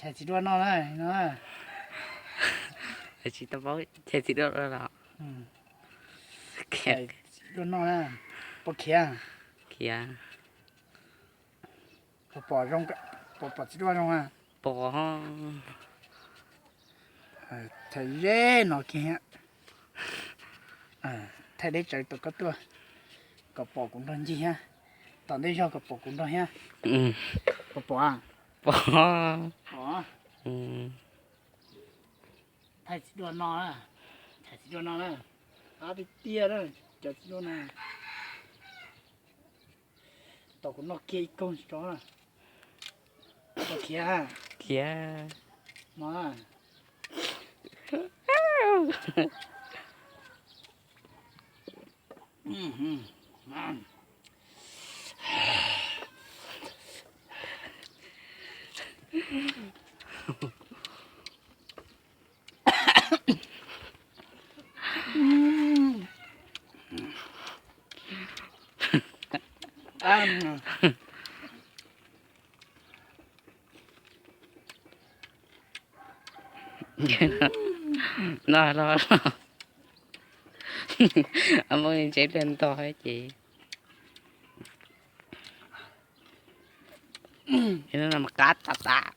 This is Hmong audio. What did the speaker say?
Tsis tau paub, tsis tau paub los. Txiv duaj noj na, puas khiav? Khiav. Puas pom zoo, puas pom txiv duaj zoo a? Pom. Thaij ze no kiag thiab. Thaij deb tsawv tom koj tuaj, kom pom kuv nrog ncig thiab. Tom ntej zog kom pom kuv nrog thiab. Puas pom? Pom. Pom. Thaij txiv duaj no, thaij txiv duaj no na. Qab tiag tiag na, cov txiv duaj no. Tom kuv noj kiag ib kaug tso. Khiav. Khiav. No. No los, muab ntsev pliag ntog ces no mas qab tas tas.